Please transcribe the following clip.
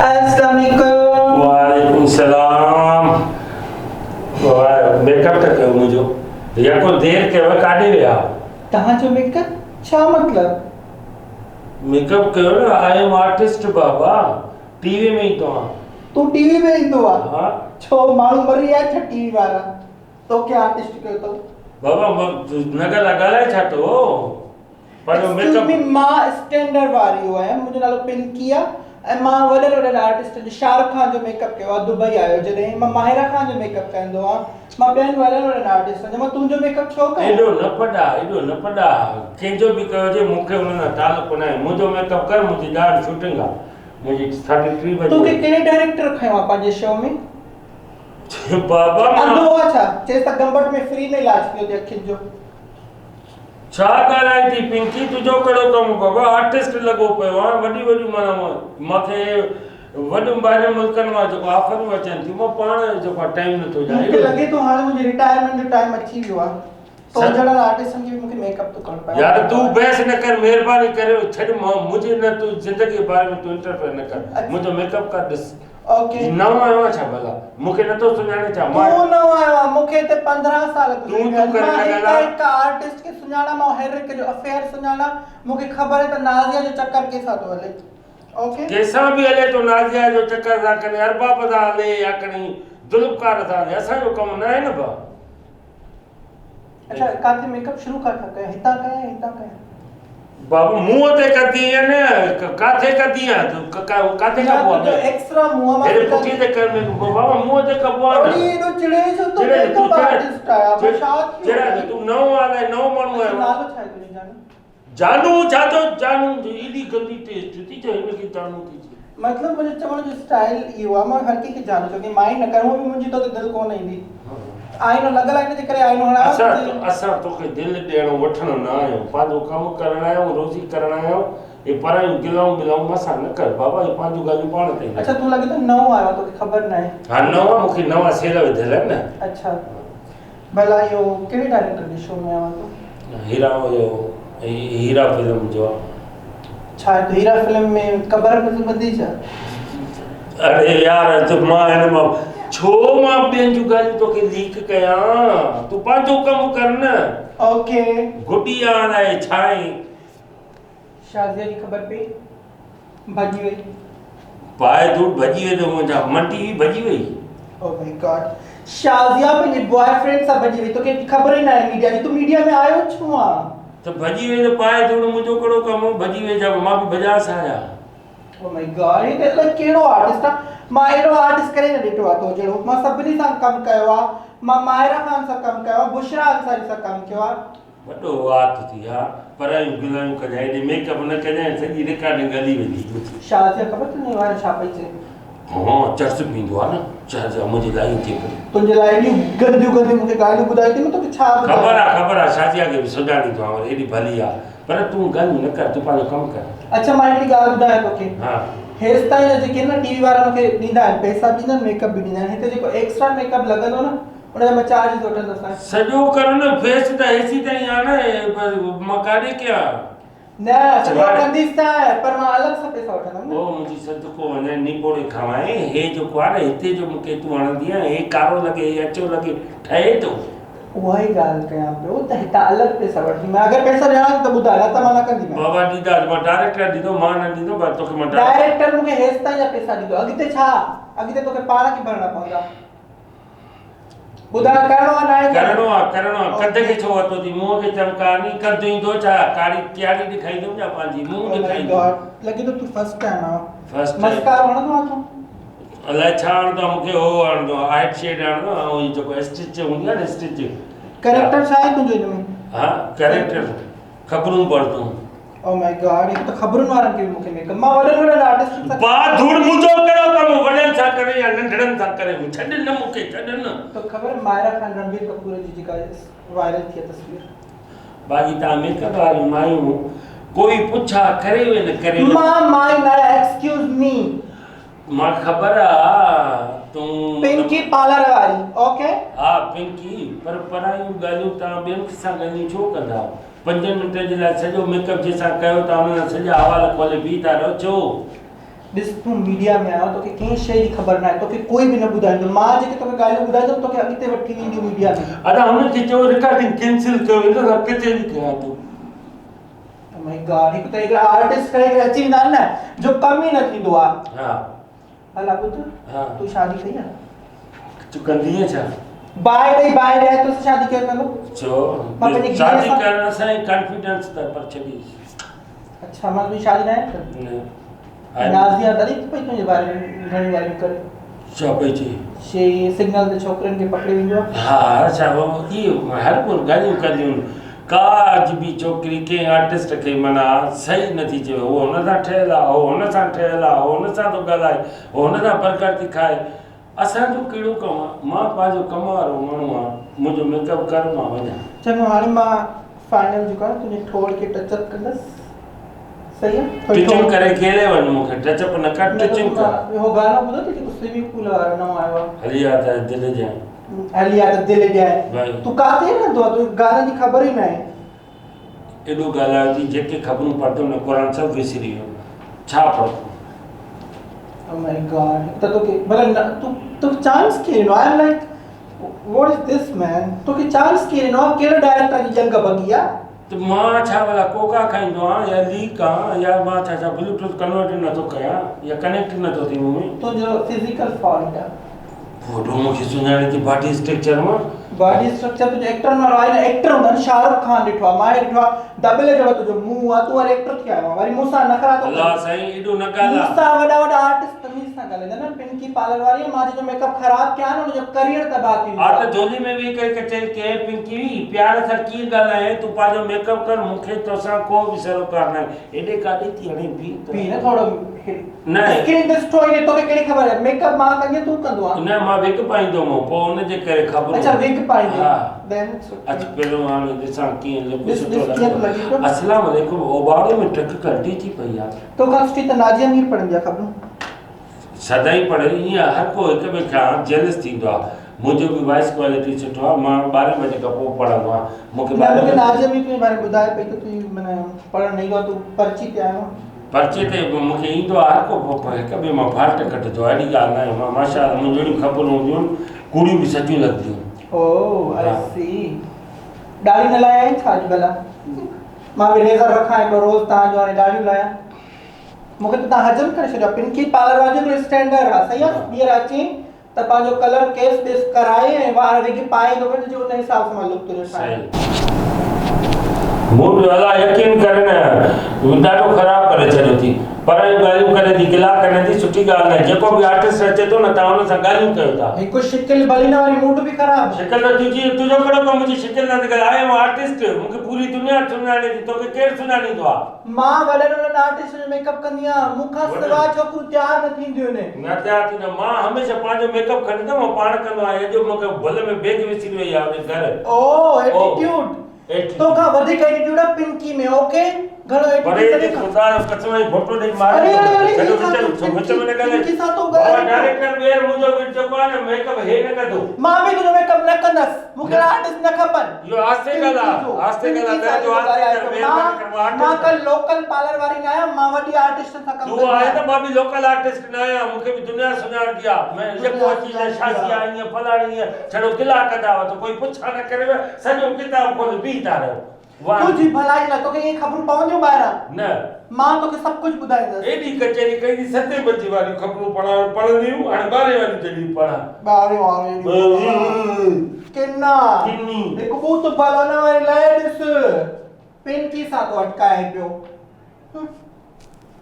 السلام عليڪم. وعليڪم السلام. ميڪ اپ ته ڪيو منهنجو. يڪو دير ڪيو ڪاڏي ويا. توهان جو ميڪ اپ؟ ڇا مطلب؟ ميڪ اپ ڪيو نه I M artist بابا ٽي وي ۾ ايندو آهيان. تون ٽي وي ۾ ايندو آ؟ ها. ڇو ماڻهو مري ويا ڇا ٽي وي وارا توکي آرٽسٽ ڪيو اٿئون. بابا نه ڳالهاء ڳالهائي ڇا ٿو. پنهنجو ميڪ ايڪسڪيوز اپ. مي مان اسٽينڊرڊ واري آهيان منهنجو نالو پنڪي آ ۽ مان وڏن وڏن آرٽسٽن جو شاهه رخ خان جو ميڪ اپ ڪيو آ دبئي آيو جڏهن مان ماهره خان جو ميڪ اپ ڪندو آهيان مان ٻين وڏن وڏن آرٽسٽن جو مان تنهنجو ميڪ اپ ڇو ڪيان. ايڏو نه پڏا ايڏو نه پڏا ڪنهن جو به ڪيو هجي مون کي ان سان تعلق ناهي منهنجو ميڪ اپ ڪر منهنجي ڏاڍ شوٽنگ آ منهنجي ساڍي ٽي بجي. توکي ڪهڙي ڊائريڪٽر کنيو آ پنهنجي شو ۾. بابا مان. انڌو آ ڇا چيس ته گمبٽ ۾ فري ۾ علاج ٿيو ٿي اکين جو. ڇا ڳالهائين ٿي پنڪي تنهنجو ڪهڙو ڪم بابا آرٽسٽ لڳو پيو آهيان وڏيون وڏيون معنيٰ مان کي وڏن ٻاهرين ملڪن مان جيڪو آفرون اچن ٿيون مان پاڻ جيڪو آهي ٽائيم نٿو ڏيان مونکي لڳي ٿو هاڻي منهنجي رٽائرمينٽ جو ٽائيم اچي ويو آهي تو جهڙن آرٽسٽن کي به مونکي ميڪ اپ ٿو ڪرڻو پئي يار تون بحث نه ڪر مهرباني ڪري ڇڏ منهنجي نه تون زندگي باري ۾ تون انٽرفيئر نه ڪر منهنجو ميڪ اپ ڪر ڏس اوڪي. نئون آيو آهين ڇا ڀلا؟ مون کي نٿو سڃاڻين ڇا؟ مان. تون نئون آيو آهين، مون کي هتي 15 سال گذري تون ويا تون آهن. ڪري مان نه هڪ ڳالهاء. هڪ آرٽسٽ کي سڃاڻان، مان هر هڪ جو افيئر سڃاڻان. مون کي خبر آهي ته نازيا جو چڪر ڪنهن سان ٿو هلي. اوڪي. ڪنهن سان به هلي ٿو نازيا جو چڪر سان ڪڏهن ارباب سان هلي يا ڪڏهن ذوالفقار سان هلي اسان جو ڪم ناهي نه ڀاء. اڇا ڪاٿي ميڪ اپ شروع ڪاٿان ڪيان هتان ڪيان يا هتان ڪيان. بابو منهن تي ڪندي آهين نه ڪاٿي ڪندي آهين تون ڪاٿي ڪبو آهي ايڪسرا منهن مان هيڏي پٺي تي ڪر ميڪ اپ بابا منهن تي ڪبو آهي نه اڙي ايڏو چڙي ڇو ٿو ميڪ اپ آرٽسٽ آهيان مان ڇا ٿيو چڙي تون نئون آهين نئون ماڻهو آهين نالو ڇا آهي تنهنجو جانو جانو ڇا ٿو جانو ايڏي گندي ٽيسٽ ٿي جو هن کي جانو ٿي چئي. مطلب منهنجو چوڻ جو اسٽائل اهو آهي مان هر ڪنهن کي جانو چوندي مائنڊ نه ڪر هونء به منهنجي تو تي دل ڪونه ايندي آئينو لڳل آهي ان جي ڪري آئينو هڻايو اسان اسان توکي دل ڏيڻ وٺڻ نه آيا آهيون پنهنجو ڪم ڪرڻ آيا آهيون روزي ڪرڻ آيا آهيون هي پرايون گلائون ملائون مان سان نه ڪر بابا هي پنهنجون ڳالهيون پاڻ تائين اڇا تون لڳي ٿو نئون آيو آهين توکي خبر ناهي. ها نئون آهيان مونکي نوان سيل وڌل آهن نه. اڇا ڀلا اهو ڪهڙي ڊائريڪٽر جي شو ۾ آيو آهين تون؟ هيرا اهو هيرا فلم جو آ. ڇا هت هيرا فلم ۾ قبر ۾ ٻڌي ڇا؟ اڙي يار ته مان هن مان ڇو مان ٻين جون ڳالهيون توکي ليڪ ڪيان تون پنهنجو ڪم ڪر نه. اوڪي. گڊي آن آهي ڇا آهين؟ شازيه جي خبر پئي ڀڄي وئي. پائي ڌوڙ ڀڄي وئي ته منهنجا منٽي به ڀڄي وئي. او مائي گاڊ شازيه پنهنجي بواء فرينڊ سان ڀڄي وئي توکي خبر ئي ناهي ميڊيا جي تون ميڊيا ۾ آيو ڇو آن. ته ڀڄي وئي ته پائي ڌوڙ منهنجو ڪهڙو ڪم ڀڄي وئي ڇا مان به ڀڄانس ها ڇا. او مائي گاڊ هي ته الائي ڪهڙو آرٽسٽ آ مان اهڙو آرٽسٽ ڪڏهن نه ڏٺو آ تو جهڙو مان سڀني سان ڪم ڪيو آ مان ماهره خان سان ڪم ڪيو آ بشرا انصاري سان ڪم ڪيو آ. وڏو وات ٿي ها پرايون گلائيون ڪجانء ايڏي ميڪ اپ نه ڪجانء سڄي رڪارڊنگ هلي ويندي. شازيه خبر تنهنجي وارن ڇا پئي چئي. ها چرس پيندو آ نه شازيه منهنجي لاء ائين ٿئي پئي. تنهنجي لاء ايڏيون گنديون گنديون مونکي ڳالهيون ٻڌايون ٿي مان توکي ڇا ٻڌايان. خبر آ خبر آ شازيه کي به سڃاڻيندو آهيان وري ايڏي ڀلي آ پر تون ڳالهيون نه ڪر تون پنهنجو ڪم ڪر. اڇا مان هڪڙي ڳالهه ٻڌايان توکي ها. هيستائين جا جيڪي نه ٽي وي وارا مونکي ڏيندا آهن پئسا به ڏيندا آهن ميڪ اپ به ڏيندا آهن هتي جيڪو ايڪسٽرا ميڪ اپ لڳندو نه ان جا مان چارجز وٺندس. سڄو ڪر نه فيس ته هيسي تائين آ نه مان ڪاڏي ڪيان. نه سڄو ڪنديس ته پر مان الڳ سان پئسا وٺندم نه. او منهنجي صدقو وڃان نپوڙي کانوائين هي جيڪو آ نه هتي جو مونکي تون هڻندي آ هي ڪارو لڳي هي اچو لڳي ٺهي ٿو. اها ئي ڳالهه ڪيان پيو ته هتان الڳ پئسا وٺنديمانء اگر پئسا ڏيڻا آهن ته ٻڌاء نه ته مان نه ڪنديمانء. بابا ڏيندا مان ڊائريڪٽر ڏيندو مان نه ڏيندو پر توکي مان ڊائريڪٽر مونکي هيستائين جا پئسا ڏيندو اڳتي ڇا اڳتي توکي پاڻ کي ڀرڻا پوندا. ٻڌاء ڪرڻو آ ناهي ڪرڻو آ ڪرڻو آ ڪنڌ کي ڇو ورتو ٿي منهن کي چمڪاء ني ڪنڌ ايندو ڇا ڪاري ڪياڙي ڏکائيندم يا پنهنجي منهن ڏکائيندم لڳي ٿو تون فرسٽ ٽائيم آيو فرسٽ ٽائيم مسڪارو هڻندو آ تون الائي ڇا هڻندو آ مونکي هو هڻندو آ آئٽ شيڊ هڻندو آ ۽ جيڪو اسٽچ هوندي آ نه اسٽچ ڪريڪٽر ڇا آهي تنهنجو هن ۾ ها ڪريڪٽر خبرون پڙهندو او مائي گاڊ هڪ ته خبرن وارن کي به مونکي ميڪ اپ مان وڏن وڏن آرٽسٽن سان با ڌوڙ منهنجو ڪهڙو ڪم وڏن سان ڪري يا ننڍڙن سان ڪري ڇڏ نه مونکي ڇڏ نه. توکي خبر آهي ماهره خان رنبير ڪپور جي جيڪا وائرل ٿي آهي تصوير. باقي تان ميڪ اپ واريون مايون ڪوئي پڇا ڪري وي نه ڪري. مان مائي نه آهيان ايڪسڪيوز مي. مان خبر آ تون. پنڪي پارلر واري اوڪي. ها پنڪي پر پرايون ڳالهيون تان ٻين سان ڳالهيون ڇو ڪندا. پنجن منٽن جي لاء سڄو ميڪ اپ جنهن سان ڪيو ٿا ان سان سڄا حوال کولي بيهي ٿا رهو ڇو؟ ڏس تون ميڊيا ۾ آيو توکي ڪنهن شيء جي خبر ناهي توکي ڪوئي به نه ٻڌائيندو مان جيڪي توکي ڳالهيون ٻڌائيندم توکي اڳتي وٺي وينديون ميڊيا ۾. ادا هن کي چئو رڪارڊنگ ڪينسل ڪيو هن سان ڪچهري ڪيان ٿو. او مائي گاڊ هڪ ته هڪڙا آرٽسٽ ڪري ڪري اچي ويندا آهن نه جو ڪم ئي نه ٿيندو آ. ها. هلا ٻڌ ها. تو شادي ڪئي آ؟ تون ڪندينء ڇا؟ باهه ڏئي باهه ڏيائي توسان شادي ڪير ڪندو؟ ڇو؟ مان پنهنجي ڌيء شادي سان ڪرڻ اسان جي ڪانفيڊنس ته پر ڇڏيس. اڇا معنيٰ تنهنجي شادي ناهي ٿيل؟ نه. آهي. نازيا تڏهن ته پئي تنهنجي باري ۾ گهڻيون ڳالهيون ڪري. ڇا پئي چئي؟ چي سگنل تي ڇوڪرين کي پڪڙي ويندو آهي. ها اڇا هو اهي هر ڪو ڳالهيون ڪنديون آهن. ڪا اڄ به ڇوڪري ڪنهن آرٽسٽ کي معنيٰ صحيح نٿي چوي هو هن سان ٺهيل آهي هو هن سان ٺهيل آهي هو هن سان ٿو ڳالهائي هو هن سان برگر ٿي کائي. اسان جو ڪهڙو ڪم آ، مان پنهنجو ڪم وارو ماڻهو آهيان، منهنجو ميڪ اپ ڪر مان وڃان. چڱو هاڻي مان فائنل جيڪو آهي نه تنهنجي ٺوڙ کي ٽچ اپ ڪندس صحيح آ ٿوري ٽچنگ ٺوڙ ڪري کيلي وڃ مون کي ٽچ اپ نه ڪر نه ته ٽچنگ ڪر. اهو گانو ٻڌو اٿئي جيڪو سوئمنگ پول وارو نئون آيو آ. هلي آ ته دل ڏيان. هلي آ ته دل ڏيان. ڀائي. تون ڪاٿي رهندو آ توکي گانن جي خبر ئي ناهي. ايڏو ڳالهايو ٿي جيڪي خبرون پڙهندم نه قرآن سڀ وسري ويو ڇا پڙهندم. او مائي گاڊ هڪ ته توکي ڀلا نه تو توکي چانس ڪير ڏنو I am like what is this man توکي چانس ڪير ڏنو آ ڪهڙو ڊائريڪٽر جي ڄنگهه ڀڳي آ. ته مان ڇا ڀلا ڪوڪا کائيندو آهيان يا ليڪ آهيان يا مان ڇا ڇا بلوٽوٿ ڪنورٽ نٿو ڪيان يا ڪنيڪٽ نٿو ٿئي مون ۾. تنهنجو فزيڪل فالٽ آ. فوٽو مون کي سڃاڻي ٿي باڊي اسٽرڪچر مان. باڊي اسٽرڪچر تنهنجو ايڪٽرن وارو آهي نه ايڪٽر هوندا آهن شاهه رخ خان ڏٺو آهي مان ڏٺو آهي دٻلي جهڙو تنهنجو منهن آهي تون وري ايڪٽر ٿي آيو آهين وري مون سان نخرا ٿو الله ڪرين سائين ايڏو نه ڳالهاء. مون سان وڏا وڏا آرٽسٽ تميز سان ڳالهائيندا نه پنڪي پارلر واري مان جنهن جو ميڪ اپ خراب ڪيان نه ان جو ڪريئر تباهه ٿي ويندو آ ته آهي. جهولي ۾ ويهي ڪري ڪچهري ڪيائين پنڪي پيار سان ڪيئن ڳالهايائين تون پنهنجو ميڪ اپ ڪر مون کي توسان ڪو به سروڪار ناهي ايڏي ڪاڏي ٿي هڻين بيهه ته. بيهه نه ٿورو نه. اسڪرين تي سٺو ايندي توکي ڪهڙي خبر آهي ميڪ اپ مان ڪندي تون ڪندو آهين. نه مان وگ پائيندو هوم پوء ان جي ڪري خبرون. اڇا وگ پائيندو ها. دين it's okay. اچ پهريون هاڻي ڏسان ڪيئن لڪ ڏس سٺو ڏس ڪيئن ٿو لڳي پيو. السلام عليڪم اوٻاڙي ۾ ٽرڪ ڪلٽي ٿي پئي آ. توکان سٺي ته ناجيه مير پڙهندي آ خبرون. سدائين پڙهي ائين هر ڪو هڪ ٻئي کان جيلس ٿيندو آ منهنجو به وائس ڪوالٽي سٺو آ مان ٻارهين بجي کان پوء پڙهندو آهيان مون کي نه مون کي ٻارهين بجي ناجيه مير تنهنجي باري ۾ ٻڌائي پئي ته تون معنيٰ پڙهڻ نه ايندو آ تون پرچي تي آيو آهين. پرچي تي به مون کي ايندو آهي هر ڪو هڪ ٻئي مان فالٽ ڪڍندو آهي اهڙي ڳالهه ناهي مان ماشاء الله منهنجون اهڙيون خبرون هونديون آهن ڪوڙيون به سچيون لڳنديون آهن. او آئي سي ڏاڙهي نه لاهي آهين ڇا اڄ ڀلا مان به ريزر رکان هڪڙو روز توهان جو هاڻي ڏاڙهيون لاهيان مون کي ته توهان هضم ڪري ڇڏيو آهي پنڪي پارلر واري جو هڪڙو اسٽينڊرڊ آهي صحيح آهي ٻيهر اچين ته پنهنجو ڪلر ڪيس ٻيس ڪرائي ۽ وار وگ پائي ايندو ڪر جو ان حساب سان مان لڪ تنهنجو ٺاهيان. مون به الا يقين ڪر نه ڏاڍو خراب ڪري ڇڏيو ٿي پرايون ڳالهيون ڪري ٿي گلا ڪري ٿي سٺي ڳالهه ناهي جيڪو به آرٽسٽ اچي ٿو نه توهان ان سان ڳالهيون ڪيو ٿا. هڪ شڪل ڀلي نه وري موڊ به خراب. شڪل ته تنهنجي تنهنجو ڪهڙو ڪم منهنجي شڪل نه ٿي ڳالهائي I M artist مون کي پوري دنيا سڃاڻي ٿي توکي ڪير سڃاڻيندو آ. مان وڏن وڏن آرٽسٽن جو ميڪ اپ ڪندي آهيان مون کان سوا ڇوڪريون تيار نه ٿينديون آهن. نه تيار ٿيندو مان هميشه پنهنجو ميڪ اپ کڻي ته مان پاڻ ڪندو آهيان اڄ مون کي ڀل ۾ بيگ وسري وئي آهي ان گهر. او ايٽيٽيوڊ توکان وڌيڪ ايٽيٽيوڊ آهي پنڪي ۾ اوڪي گهڻو ايٽيٽيوڊ نه ڏيکار. خدا جو قسم ۽ ڦوٽو ڏئي ماري اڙي اڙي اڙي ڇڏو هي ڇا وچ ٿو وچ ۾ نه ڳالهائي پنڪي سان ٿو بابا ڳالهائين پيو. ڊائريڪٽر ٻيهر منهنجو جيڪو آهي نه ميڪ اپ هي نه ڪندو. مان به تنهنجو ميڪ اپ نه ڪندس مون کي اهڙا آرٽسٽ نه کپن. اهو آهستي ڳالهاء آهستي ڳالهاء لهجو آهستي ڪر مهرباني ڪر مان مان آرٽسٽ ڪا لوڪل پارلر واري نه آهيان مان وڏي آرٽسٽن سان ڪم تون ڪندي آهين آهيان. ته مان به لوڪل آرٽسٽ نه آهيان مون کي به دنيا سڃاڻندي آ مين يڪو اچي نه شازيا ائين فلاڻي ائين ڇڙو گلا ڪندا وتو ڪوئي پڇا نه ڪريو سڄو ڪتاب کولي بيهي ٿا رهو واهه تنهنجي ڀلائي لاء توکي ائين خبرون پونديون ٻاهران نه مان توکي سڀ ڪجهه ٻڌائيندس. ايڏي ڪچهري ڪئي ٿي ستين بجي واريون خبرون پڙهان پڙهنديون هاڻي ٻارهين واريون جڏهن پڙهان. ٻارهين واريون ڪنا ڪني. هڪ ٻوٿ ڀلو نه وري لهي ڏس پنڪي سان ٿو اٽڪائي پيو.